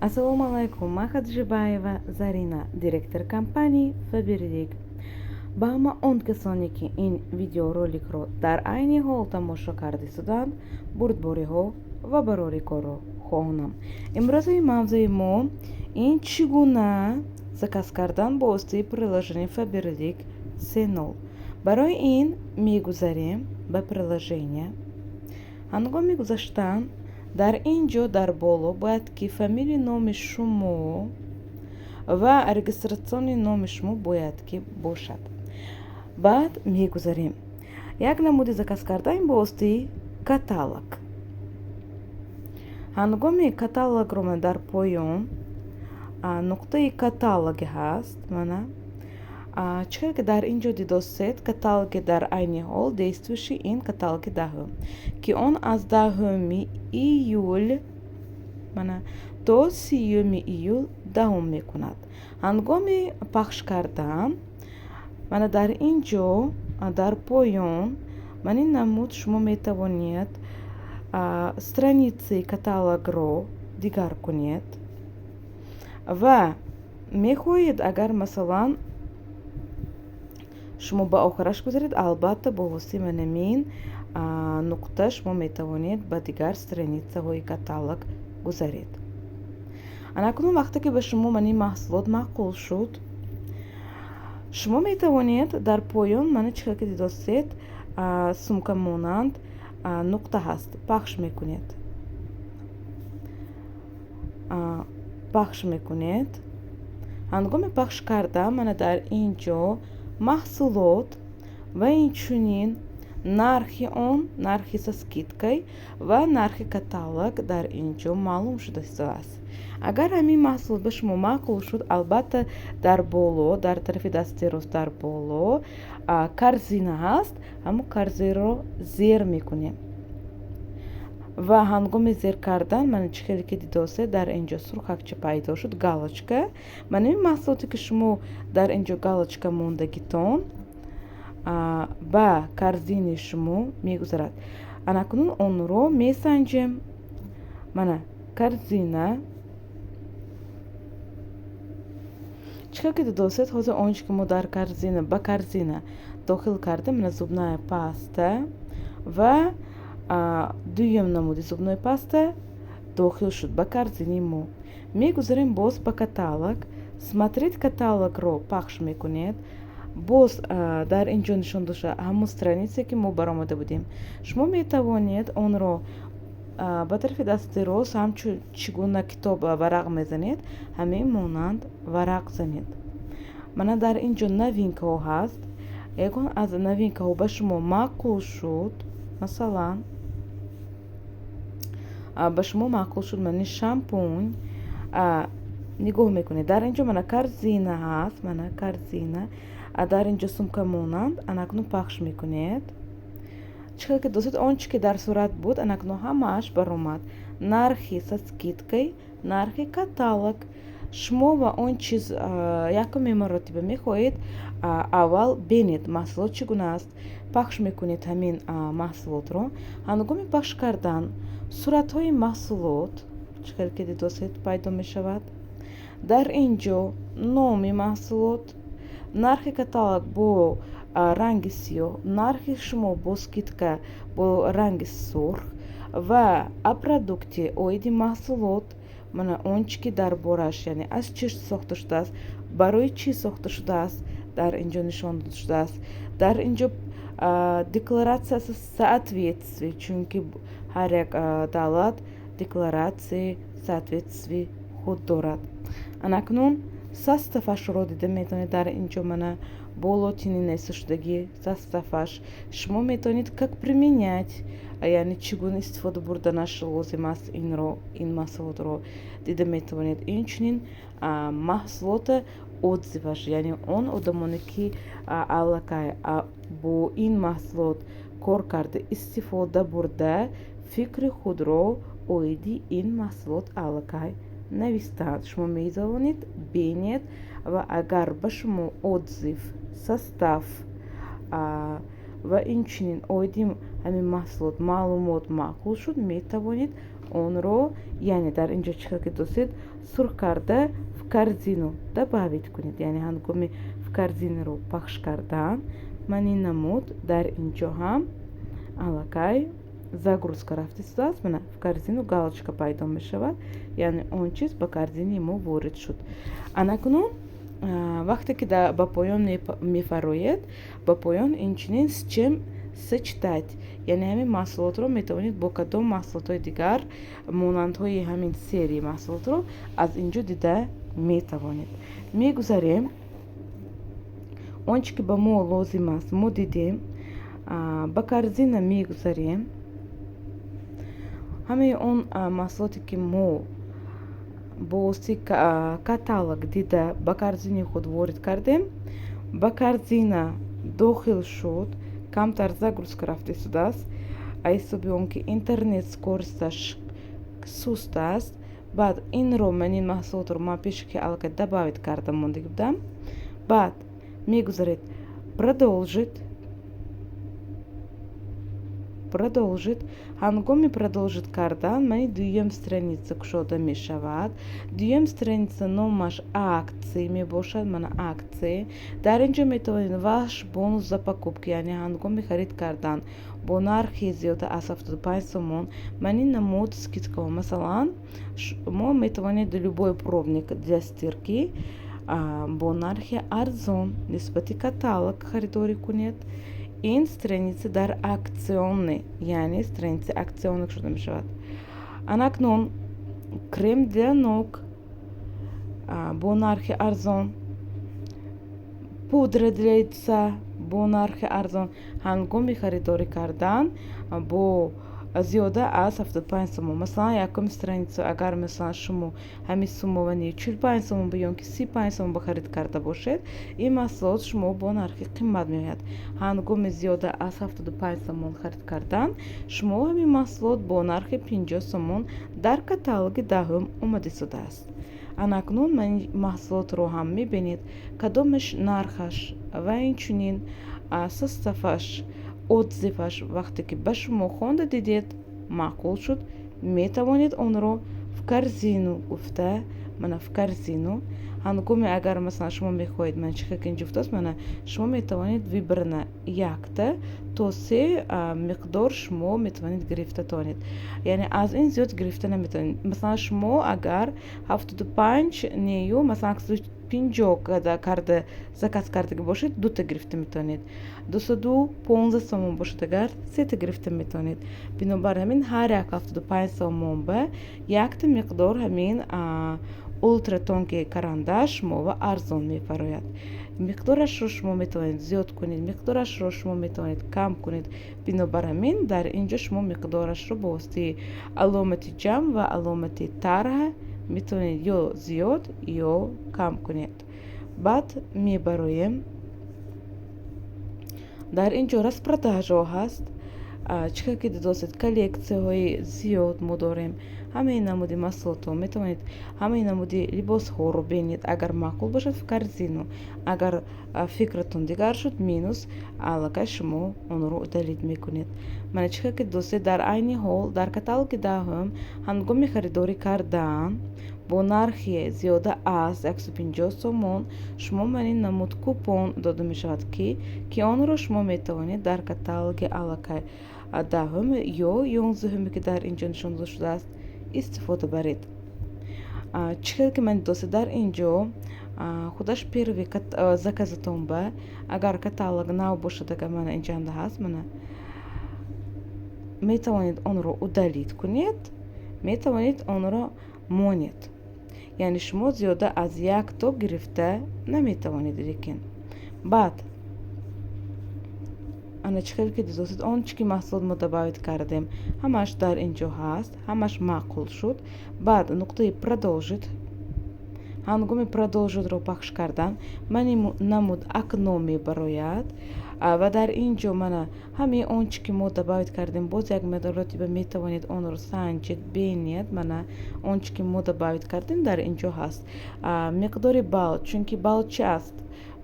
Ассалому алайкум, ман Хаджибаева Зарина, директор компании Фаберлик. Ба ҳама он касоне, ки ин видеороликро дар айни ҳол тамошо карда истоданд, бурдбориҳо ва барори корро хоҳонам. Имрӯзаи мавзӯи мо ин чӣ гуна заказ кардан бо воситаи приложение Фаберлик 3.0. Барои ин мегузарем ба приложение. Ҳангоми гузаштан дар ин ҷо дар боло бояд ки фамилию номи шумо ва регистрационный номи шумо бояд ки бошад. Баъд мегузарем. Як намуди заказ кардан бо воситаи каталог. Ҳангоми каталогро дар поён нуқтаи каталоге ҳаст, мана чӣ хел ки дар ин ҷо дидосед, каталоги дар айни ҳол действующий ин каталоги 10-ум, ки он аз 10-уми июл мана то 30-юми июл давом мекунад. Ҳангоми пахш кардан мана дар ин ҷо дар поён ман ин намуд шумо метавонед страницаи каталогро дигар кунед ва мехоҳед, агар, масалан, шумо ба охираш гузаред, албатта, бо воситаи манамин нуқта шумо метавонед ба дигар страницаҳои каталог гузаред. Анакунун вақте ки ба шумо ман ин маҳсулот маъқул шуд, шумо метавонед дар поён мана чӣ хел ки дидосед, сумка монанд нуқта ҳаст, пахш мекунед. Ҳангоми пахш кардан мана дар ин ҷо маҳсулот ва инчунин нархи он, нархи со скидкой ва нархи каталог дар ин ҷо маълум шуда истодааст. Агар ҳамин маҳсулот ба шумо маъқул шуд, албатта, дар боло, дар тарафи дасти рост дар боло корзина ҳаст, ҳамон корзинаро зер мекунем ва ҳангоми зер кардан мана чӣ хеле ки дидосед, дар ин ҷо сурхакча пайдо шуд, галочка. Мана ин маҳсулоте, ки шумо дар ин ҷо галочка мондагитон, ба корзинаи шумо мегузарад. Анакунун онро месанҷем. Мана корзина чӣ хел ки дидосед, ҳозир он чӣ ки мо дар корзина ба корзина дохил кардем, мана зубная паста ва дуюм намуди зубной паста дохил шуд ба корзинаи мо. Мегузарем боз ба каталог, смотреть каталогро пахш мекунед. Боз дар ин ҷо нишон дода ҳамон странице, ки мо баромада будем. Шумо метавонед онро ба тарафи дасти рост, ҳамчун чӣ гуна китоб варақ мезанед, ҳамин монанд варақ занед. Мана дар ин ҷо новинкаҳо ҳаст. Ягон аз новинкаҳо ба шумо маъқул шуд, масалан, ба шумо маъқул шуд мани шампунь, нигоҳ мекунед, дар ин ҷо мана корзина ҳаст, мана корзина дар ин ҷо сумка монанд. Анакнун пахш мекунед. Чӣ хел ки дидосед, он чӣ ки дар сурат буд, анакнун ҳамааш баромад: нархи со скидкой, нархи каталог. Шумо ва он чиз якуми маротиба мехоҳед аввал бинед, маҳсулот чӣ гуна аст, пахш мекунед ҳамин маҳсулотро. Ҳангоми пахш кардан суратҳои маҳсулот чӣ хел ки дидосед, пайдо мешавад. Дар ин ҷо номи маҳсулот, нархи каталог бо ранги сиёҳ, нархи шумо бо скидка бо ранги сурх ва о продукте, оиди маҳсулот, мана он чӣ ки дар бораш, яъне аз чӣ сохта шудааст, барои чӣ сохта шудааст, дар ин ҷо нишон дода шудааст. Дар ин ҷо декларация соответствий, чунки ҳар як давлат декларатсияи соответствии худ дорад. Анакнун составашро дида метавонед. Дар ин ҷо мана бо лотинӣ нависта шудагӣ составаш. Шумо метавонед как применять, яъне чӣ гуна истифода бурданаш лозим аст, инро, ин маҳсулотро дида метавонед. Инчунин маҳсулота отзываш, яъне он одамоне, ки аллакай бо ин маҳсулот кор карда, истифода бурда, фикри худро оиди ин маҳсулот аллакай навистаанд, шумо метавонед бинед ва агар ба шумо отзыв, состав ва инчунин оиди ҳамин маҳсулот маълумот маъқул шуд, метавонед Онро, яъне дар ин ҷо чӣ хел ки дидосед, сурх карда в корзину добавить кунед. Яъне ҳангоми в корзину ро пахш кардан, ман ин намуд дар ин ҷо ҳам аллакай загрузка рафта истодааст. Мана, в корзину галочка пайдо мешавад, яъне он чиз ба корзини мо ворид шуд. Анакунун вақте ки ба поён мефароед, ба поён инчунин с чем сочетать, яъне ҳамин маҳсулотро метавонед бо кадом маҳсулотҳои дигар, монандҳои ҳамин серияи маҳсулотро аз ин ҷо дида метавонед. Мегузарем. Он че ки ба мо лозим аст, мо дидем. Ба корзина мегузарем. Ҳамаи он маҳсулоте, ки мо бо воситаи каталог дида, ба корзини худ ворид кардем, ба корзина дохил шуд. Камтар загрузка рафта истодааст, аз ҳисоби он ки интернет скорость аш суст аст. Баъд инро, ман ин маҳсулотро ман пешаки аллакай добавить карда мондагӣ будам. Баъд мегузаред продолжить. Продолжить. Ҳангоми продолжить кардан мани дуюм страница кушода мешавад. Дуюм страница номаш акции мебошад. Мана, акции. Дар ин ҷо метавонед ваш бонус за покупки, яъне ҳангоми харид кардан бо нархи зиёда аз 75 сомон, мани намуд скидка ҳо. Масалан, шумо метавонед любой пробник для стирки бо нархи арзон нисбати каталог харидорӣ кунед. Ин страница дар акционный, яъне страницаи акционный кушода мешавад. Анакнун крем для ног бо нархи арзон, пудра для лица бо нархи арзон ҳангоми харидорӣ кардан бо зиёда аз 75 сомон. Масалан, якум страница, агар, масалан, шумо ҳамин суммавани 45 сомон ё ки 35 сомон ба харид карда бошед, ин маҳсулот шумо бо нархи қимат меояд. Ҳангоми зиёда аз 75 сомон харид кардан, шумо ҳамин маҳсулот бо нархи 50 сомон дар каталоги даҳум омада истодааст. Анакнун ман маҳсулотро ҳам мебинед, кадомаш нархаш ва инчунин состав аш, отзыв аш. Вақте ки ба шумо хонда дидед, маъқул шуд, метавонед онро в корзину гуфта, мана, в корзину. Ҳангоме агар, масалан, шумо мехоҳед, мана, чӣ ки инҷо гуфтааст, мана, шумо метавонед выбрано якта то се миқдор шумо метавонед гирифта тавонед, яъне аз ин зиёд гирифта наметавонед. Масалан, шумо агар 75 нею, масалан, 50 карда заказ кардагӣ бошед, дута гирифта метавонед. 215 сомон бошад агар, сета гирифта метавонед. Бинобар ҳамин ҳар як 75 сомон ба якта миқдор ҳамин ультра тонкий карандаш шумова арзон мефарояд. Миқдорашро шумо метавонед зиёд кунед, миқдорашро шумо метавонед кам кунед. Бинобар ҳамин дар ин ҷо шумо миқдорашро бо воситаи аломати ҷамъ ва аломати тарҳ метавонед ё зиёд, ё кам кунед. Баъд мебароем. Дар ин ҷо распродажа ҳо ҳаст. Чӣ хел ки дидосед, коллексияҳои зиёд мо дорем. Ҳамаи намуди маҳсулотҳо метавонед, ҳамаи намуди либосҳоро бинед. Агар маъқул бошад, в корзину, агар фикратон дигар шуд, минус, аллакай шумо онро удалить мекунед. Мана, чӣ хел ки дидосед, дар айни ҳол дар каталоги даҳум ҳангоми харидорӣ кардан бо нархи зиёда аз 150 сомон шумо ман ин намуд купон дода мешавад, ки онро шумо метавонед дар каталоги аллакай даҳум ё 11-уме, ки дар ин ҷо нишон дода шудааст, истифода баред. Чӣ хел ки ман дидосед, дар ин ҷо худаш первый заказ атон ба, агар каталог нав бошад, агар, мана, инҷанда ҳаст, мана, метавонед онро удалить кунед, метавонед онро монед. Яъне шумо зиёда аз як то гирифта наметавонед. Лекин баъд, ана, чӣ хел ки дидосед, он чӣ ки маҳсулот мо добавить кардем, ҳамааш дар ин ҷо ҳаст, ҳамаш маъқул шуд. Баъд нуқтаи продолжить. Ҳангоми продолжить ро пахш кардан, мани намуд окно мебарояд ва дар ин ҷо, мана, ҳамаи он чӣ ки мо добавить кардем, боз як маротиба метавонед онро санҷед, бинед. Мана, он чӣ ки мо добавить кардем, дар ин ҷо ҳаст. Миқдори балл, чунки балл чи аст?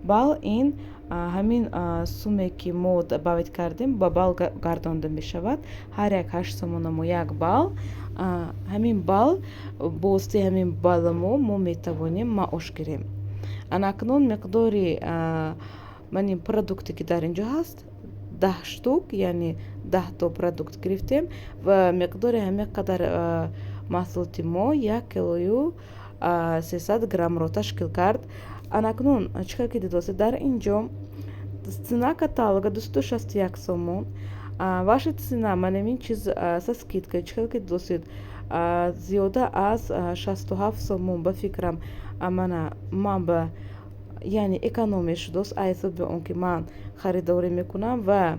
Балл ин ҳамин сумме, ки мо добавить кардем, ба балл гардонда мешавад. Ҳар як 8 сомона мо як балл. Ҳамин балл, бо воситаи ҳамин балла мо метавонем маош гирем. Ана акнун миқдори ман ин продукте, ки дар инҷо ҳаст, 10 штук, яъне 10 то продукт гирифтем ва миқдори ҳамин қадар маҳсулоти мо 1 килою 300 граммро ташкил кард. Анакнун чӣ кар ки дидосед, дар инҷо цена каталога 261 сомон, ваша цена, мана ин чиз со скидкой, чӣ кар ки дидосед, зиёда аз 67 сомон, ба фикрам, мана ман ба, яъне, экономия шудааст, аз ҳисоби он ки ман харидорӣ мекунам ва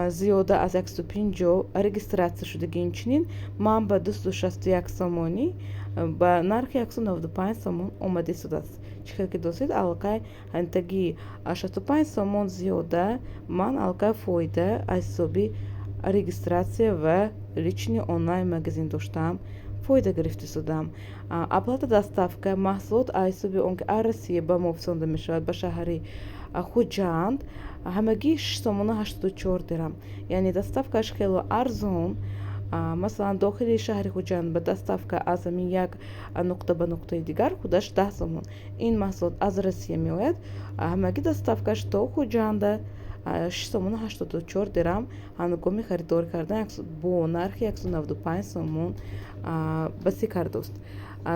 зиёда аз 150 регистрация шудагӣ. Инчунин ман ба 261 сомонӣ ба нархи 195 сомон омада истодааст. Чӣ хел ки досед, аллакай ҳантаги 65 сомон зиёда ман аллакай фоида аз ҳисоби регистрация ва личный онлайн магазин доштам, фоида гирифта истодам. Оплата доставка маҳсулот, аз ҳисоби он ки аз Россия ба мо фисонда мешавад ба шаҳри Хуҷанд, ҳамагӣ 6 сомону 84 дирам, яъне доставкаш хело арзон. Масалан, дохили шаҳри Хуҷанд ба доставка аз ҳамин як нуқта ба нуқтаи дигар худаш 10 сомон. Ин маҳсулот аз Россия меояд, ҳамагӣ доставкаш то Хуҷанда 6 сомону 84 дирам. Ҳангоми харидорӣ кардан бо нархи 195 сомон басӣ кардааст.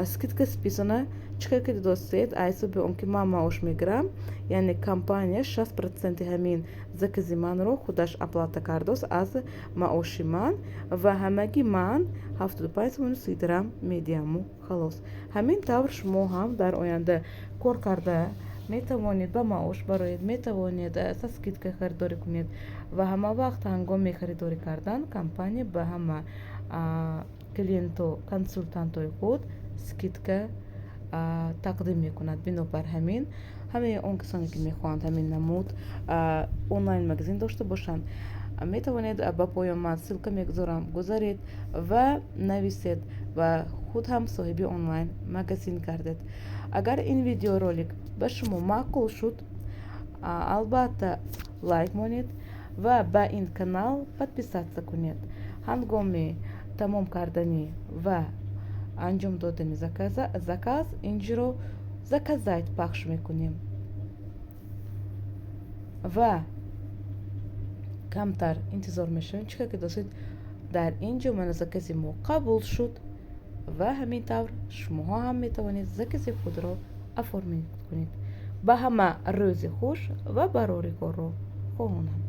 Скидка списана, чӣ хел ки дидостед, аз ҳисоби он ки ман маош мегирам, яъне компания 60 проценти ҳамин закази манро худаш оплата кардааст аз маоши ман ва ҳамагӣ ман 75 сомону 30 дирам медиҳаму халос. Ҳамин тавр шумо ҳам дар оянда кор карда метавонед, ба маош бароед, метавонед со скидка харидорӣ кунед. Ва ҳама вақт ҳангоми харидорӣ кардан компания ба ҳама клиенту консултантҳои худ скидка тақдим мекунад. Бинобар ҳамин, ҳамаи он касоне, ки мехоҳанд ҳамин намуд онлайн магазин дошта бошанд, метавонед, ба поён ман ссылка мегузорам, гузаред ва нависед ва худ ҳам соҳиби онлайн магазин гардед. Агар ин видеоролик ба шумо маъқул шуд, албатта, лайк монед ва ба ин канал подписаться кунед. Ҳангоми тамом кардани ва анҷом додани заказ инҷиро «Заказать» пахш мекунем ва камтар интизор мешавем. Чӣ ки досед, дар ин ҷо мана закази мо қабул шуд ва ҳамин тавр шумоҳо ҳам метавонед закази худро оформить кунед. Ба ҳама рӯзи хуш ва барори корро хоҳонам.